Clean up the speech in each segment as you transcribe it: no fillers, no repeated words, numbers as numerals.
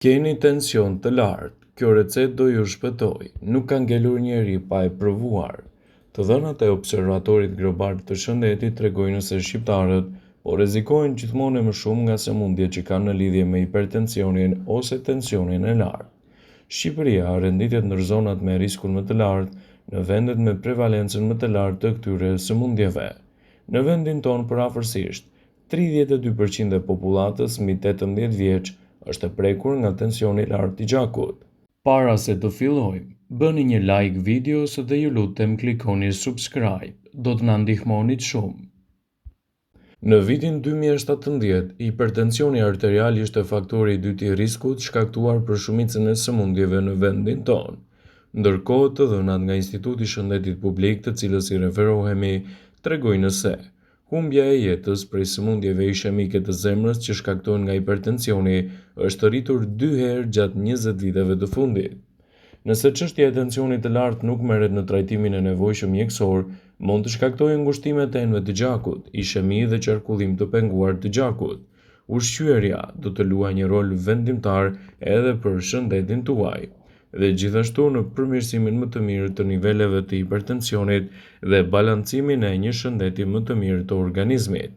Keni tension të lartë, kjo recetë do ju shpëtojë, nuk ka ngelur njeri pa e provuar. Të dhënat e Observatorit Global të Shëndetit tregojnë se shqiptarët po rrezikohen gjithmonë e më shumë nga sëmundjet që kanë lidhje me hipertensionin ose tensionin e lartë. Shqipëria renditet ndër zonat me riskun më të lartë në vendet me prevalencën më të lartë të këtyre sëmundjeve. Në vendin tonë përafërsisht 32 për qind e popullatës mbi 18 vjeç është e prekur nga tensioni i lartë i gjakut. Para se të fillojmë, bëni një like videos dhe ju lutem klikoni subscribe, do të na ndihmonit shumë. Në vitin 2017, hipertensioni arterial ishte faktori i dytë i riskut shkaktuar për shumicën e sëmundjeve në vendin tonë. Ndërkohë, të dhënat nga Instituti i Shëndetit Publik, të cilës i referohemi, tregojnë se humbja e jetës prej sëmundjeve ishemike të zemrës që shkaktohen nga hipertensioni është rritur dy herë gjatë 20 viteve të fundit. Nëse çështja e tensionit të lartë nuk merret në trajtimin e nevojshëm mjekësor, mund të shkaktojë ngushtime të enëve të gjakut, ishemi dhe qarkullim të penguar të gjakut. Ushqyerja do të luajë një rol vendimtar edhe për shëndetin tuaj dhe gjithashtu në përmirësimin më të mirë të niveleve të hipertensionit dhe balancimin e një shëndeti më të mirë të organizmit.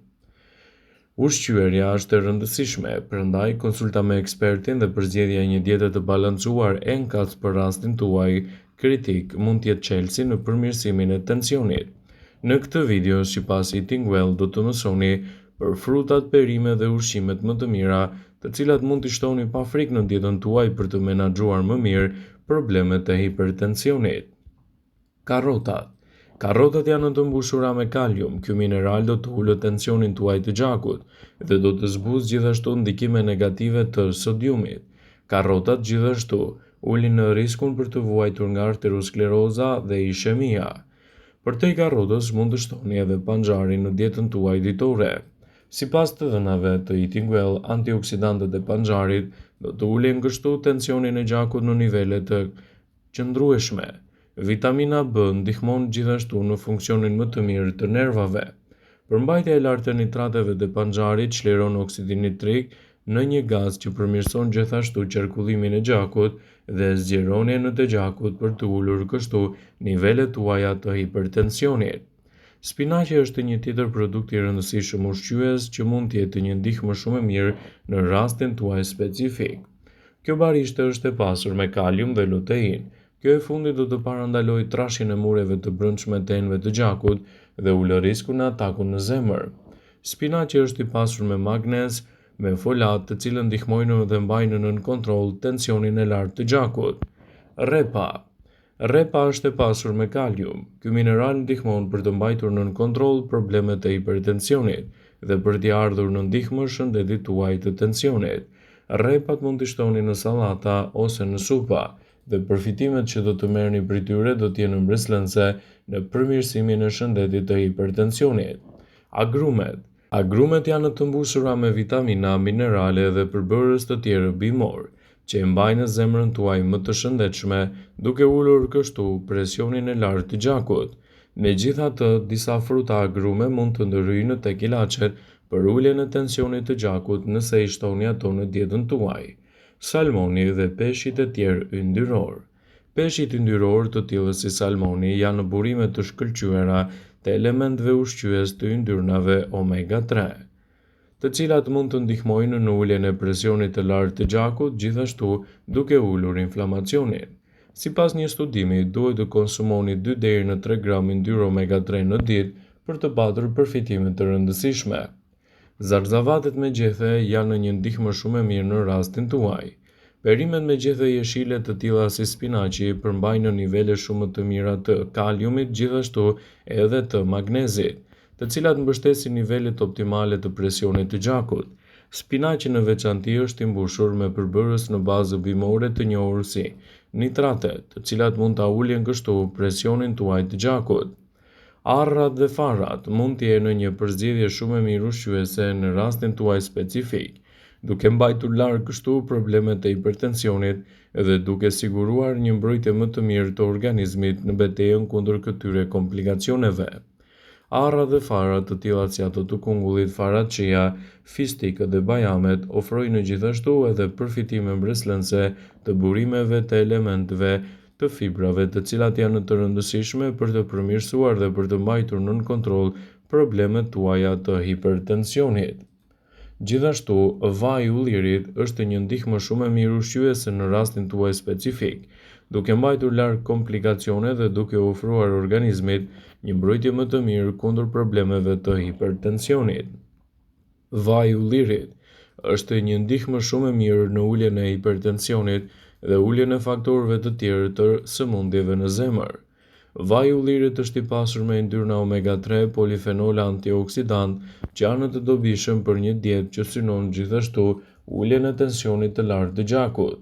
Ushqyerja është e rëndësishme, prandaj konsulta me ekspertin dhe përzgjedhja e një diete të balancuar enkas për rastin tuaj kritik mund të jetë çelësi në përmirësimin e tensionit. Në këtë video, sipas Eating Well, do të mësoni për frutat, perime dhe ushqimet më të mira, të cilat mund t'i shtoni pa frikë në dietën tuaj për të menaxhuar më mirë problemet e hipertensionit. Karotat. Karotat janë të mbushura me kalium. Ky mineral do të ulë tensionin tuaj të gjakut dhe do të zbusë gjithashtu ndikime negative të sodiumit. Karotat gjithashtu ulin riskun për të vuajtur nga arterioskleroza dhe ishemia. Përtej karotës mund të shtoni edhe panxharin në dietën tuaj ditore. Sipas të dhënave të Eating Well, antioksidantët e panxharit do të ulin kështu tensionin e gjakut në nivele të qëndrueshme. Vitamina B ndihmon gjithashtu në funksionin më të mirë të nervave. Përmbajtja e lartë e nitrateve të panxharit çliron oksidin nitrik në një gaz që përmirëson gjithashtu qarkullimin e gjakut dhe zgjeron enët e gjakut për të ulur kështu nivelet tuaja të hipertensionit. Spinaqi është një tjetër produkt i rëndësishëm ushqyes që mund të jetë një ndihmë shumë e mirë në rastin tuaj specifik. Kjo barishte është e pasur me kalium dhe lutein. Kjo e fundit do të parandalojë trashjen e mureve të brendshme të enëve të gjakut dhe ulë riskun e atakut në zemër. Spinaqi është i pasur me magnez, me folat, të cilët ndihmojnë dhe mbajnë nën kontroll tensionin e lartë të gjakut. Rrepa. Rrepa është e pasur me kalium. Ky mineral ndihmon për të mbajtur nën kontroll problemet e hipertensionit dhe për t'i ardhur në ndihmë shëndetit tuaj të tensionit. Rrepat mund t'i shtoni në sallata ose në supa dhe përfitimet që do të merrni prej tyre do të jenë mbresëlënëse në përmirësimin e shëndetit të hipertensionit. Agrumet. Agrumet janë të mbushura me vitamina, minerale dhe përbërës të tjerë bimor, që e mbajnë zemrën tuaj më të shëndetshme, duke ulur kështu presionin e lartë të gjakut. Megjithatë, disa fruta agrume mund të ndërhyjnë tek ilaçet për uljen e tensionit të gjakut nëse i shtoni ato në dietën tuaj. Salmoni dhe peshqit e tjerë yndyrorë. Peshqit yndyrorë të tillë si salmoni janë burime të shkëlqyera të elementëve ushqyes të yndyrnave omega 3, të cilat mund të ndihmojnë në uljen e presionit të lartë të gjakut, gjithashtu duke ulur inflamacionin. Sipas një studimi, duhet të konsumoni 2 deri në 3 gram yndyrë omega 3 në ditë për të patur përfitime të rëndësishme. Zarzavatet me gjethe janë një ndihmë shumë e mirë në rastin tuaj. Perimet me gjethe jeshile të tilla si spinaqi përmbajnë nivele shumë të mira të kaliumit, gjithashtu edhe të magnezit, të cilat mbështesin nivelet optimale të presionit të gjakut. Spinaqi në veçanti është i mbushur me përbërës në bazë bimore të njohur si nitrate, të cilat mund ta ulin kështu presionin tuaj të gjakut. Arrat dhe farat mund të jenë një përzgjedhje shumë e mirë ushqyese në rastin tuaj specifik, duke mbajtur larg kështu problemet e hipertensionit dhe duke siguruar një mbrojtje më të mirë të organizmit në betejën kundër këtyre komplikacioneve. Arra dhe fara të tilla si ato të kungullit, farat chia, fistikët dhe bajamet ofrojnë gjithashtu edhe përfitime mbresëlënëse të burimeve të elementëve të fibrave të cilat janë të rëndësishme për të përmirësuar dhe për të mbajtur nën kontroll problemet tuaja të hipertensionit. Gjithashtu, vaji i ullirit është një ndihmë shumë e mirë ushqyese në rastin tuaj specifik, duke mbajtur larg komplikacionet dhe duke i ofruar organizmit një mbrojtje më të mirë kundër problemeve të hipertensionit. Vaji i ullirit është një ndihmë shumë e mirë në uljen e hipertensionit dhe uljen e faktorëve të tjerë të sëmundjeve në zemër. Vaji i ullirit është i pasur me yndyrna omega 3, polifenola antioksidantë që janë të dobishëm për një dietë që synon gjithashtu uljen e tensionit të lartë të gjakut.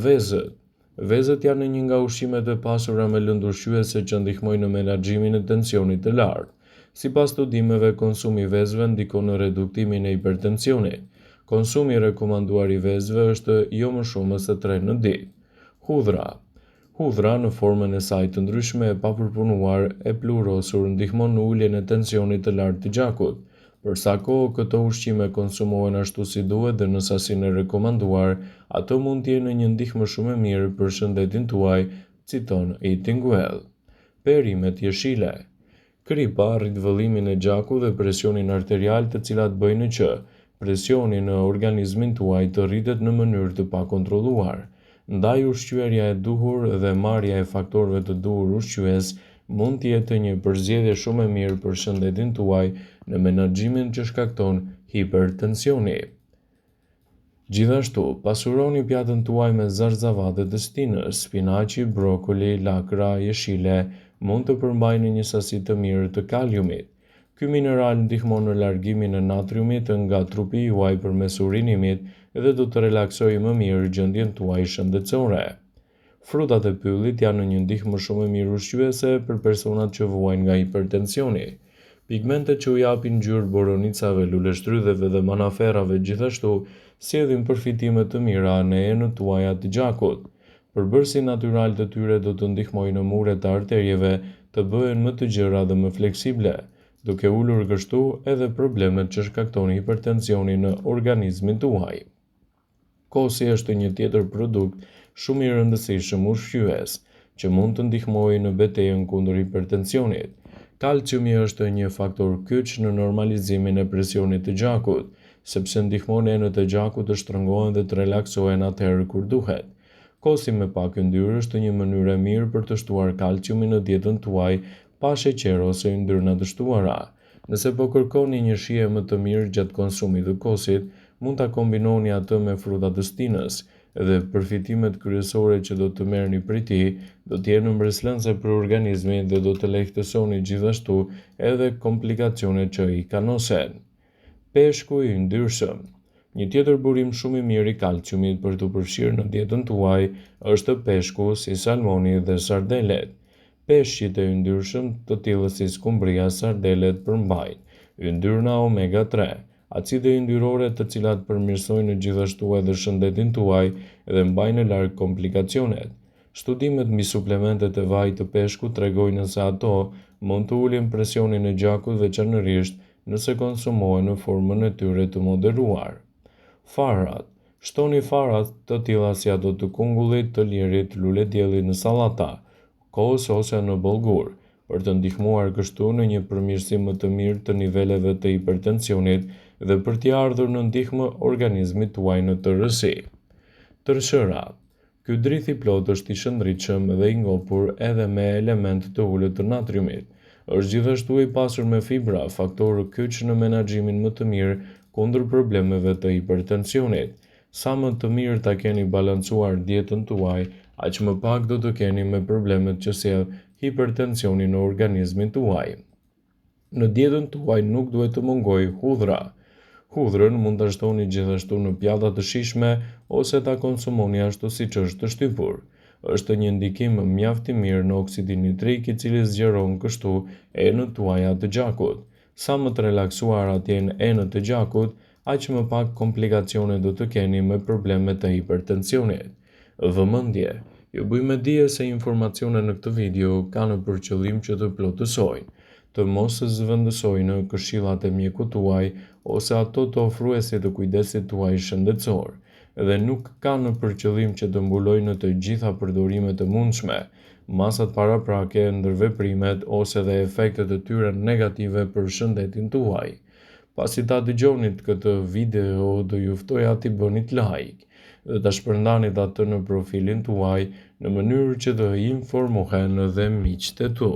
Vezët. Vezët janë një nga ushqimet e pasura me lëndë ushqyese që ndihmojnë në menaxhimin e tensionit të lartë. Sipas studimeve, konsumi i vezëve ndikon në reduktimin e hipertensionit. Konsumi i rekomanduar i vezëve është jo më shumë se 3 në ditë. Hudhra. Hudhra, në formën e saj të ndryshme e papërpunuar, e pluhurosur, ndihmon në uljen e tensionit të lartë të gjakut. Për sa kohë këto ushqime konsumohen ashtu si duhet dhe në sasinë e rekomanduar, ato mund të jenë një ndihmë shumë e mirë për shëndetin tuaj, citon Eating Well. Perimet jeshile. Kripa rrit vëllimin e gjakut dhe presionin arterial të cilat bëjnë që presioni në organizmin tuaj të rritet në mënyrë të pakontrolluar. Ndaj ushqyerja e duhur dhe marrja e faktorëve të duhur ushqyes mund të jetë një përzgjedhje shumë e mirë për shëndetin tuaj në menaxhimin që shkakton hipertensioni. Gjithashtu, pasuroni pjatën tuaj me zarzavate të stinës, spinaqi, brokoli, lakra jeshile mund të përmbajnë një sasi të mirë të kaliumit. Ky mineral ndihmon në largimin e natriumit nga trupi juaj përmes urinimit dhe do të relaksojë më mirë gjendjen tuaj shëndetësore. Frutat e pyllit janë një ndihmë shumë e mirë ushqyese për personat që vuajnë nga hipertensioni. Pigmentet që u japin ngjyrë boronicave, luleshtrydheve dhe manaferrave gjithashtu sjellin përfitime të mira në enët tuaja të gjakut. Përbërësit natyralë të tyre do të ndihmojnë muret e arterieve të bëhen më të gjera dhe më fleksible, duke ulur kështu edhe problemet që shkakton hipertensioni në organizmin tuaj. Kosi është një tjetër produkt shumë i rëndësishëm ushqyes, që mund të ndihmojë në betejën kundër hipertensionit. Kalciumi është një faktor kyç në normalizimin e presionit të gjakut, sepse ndihmon enët e gjakut të shtrëngohen dhe të relaksohen atëherë kur duhet. Kosi me pak yndyrë është një mënyrë e mirë për të shtuar kalciumin në dietën tuaj pa sheqer ose yndyrna të shtuara. Nëse po kërkoni një shije më të mirë gjatë konsumit të kosit, mund ta kombinoni atë me fruta të stinës, dhe përfitimet kryesore që do të merrni prej tij do të jenë mbresëlënëse për organizmin dhe do të lehtësoni gjithashtu edhe komplikacionet që i kanosen. Peshku i yndyrshëm. Një tjetër burim shumë i mirë i kalciumit për t'u përfshirë në dietën tuaj është peshku si salmoni dhe sardelet. Peshqit e yndyrshëm, të tillë si skumbria, sardelet përmbajnë yndyrna omega 3, acide yndyrore të cilat përmirësojnë gjithashtu edhe shëndetin tuaj dhe mbajnë larg komplikacionet. Studimet mbi suplementet e vajit të peshkut tregojnë se ato mund të ulin presionin e gjakut veçanërisht nëse konsumohen në formën e tyre të moderuar. Farat. Shtoni farat të tilla si ato të kungullit, të lirit, lulediellit në sallata, kos ose në bollgur, për të ndihmuar kështu në një përmirësim më të mirë të niveleve të hipertensionit dhe për t'i ardhur në ndihmë organizmit tuaj në tërësi. Tërshëra. Ky drith i plotë është i shëndritshëm dhe i ngopur edhe me elementë të ulët të natriumit. Është gjithashtu i pasur me fibra, faktor kyç në menaxhimin më të mirë kundër problemeve të hipertensionit. Sa më të mirë ta keni balancuar dietën tuaj, aq më pak do të keni me problemet që sjell hipertensioni në organizmin tuaj. Në dietën tuaj nuk duhet të mungojë hudhra. Hudhrën mund ta shtoni gjithashtu në pjata të shijshme ose ta konsumoni ashtu siç është të shtypur. Është një ndikim mjaft i mirë në oksidin nitrik i cili zgjeron kështu enët tuaja të gjakut. Sa më të relaksuara të jenë enët e gjakut, aq më pak komplikacione do të keni me problemet e hipertensionit. Vëmendje! Ju bëj me dije se informacionet në këtë video kanë për qëllim që të plotësojnë. të mos zëvendësojnë këshillat e mjekut tuaj ose ato të ofruesit të kujdesit tuaj shëndetësor dhe nuk kanë për qëllim që të mbulojnë të gjitha përdorimet e mundshme, masat paraprake, ndërveprimet ose dhe efektet e tyre negative për shëndetin tuaj. Pasi ta dëgjonit këtë video, do ju ftoja t'i bënit like dhe ta shpërndanit atë në profilin tuaj në mënyrë që të informohen dhe miqtë e tu.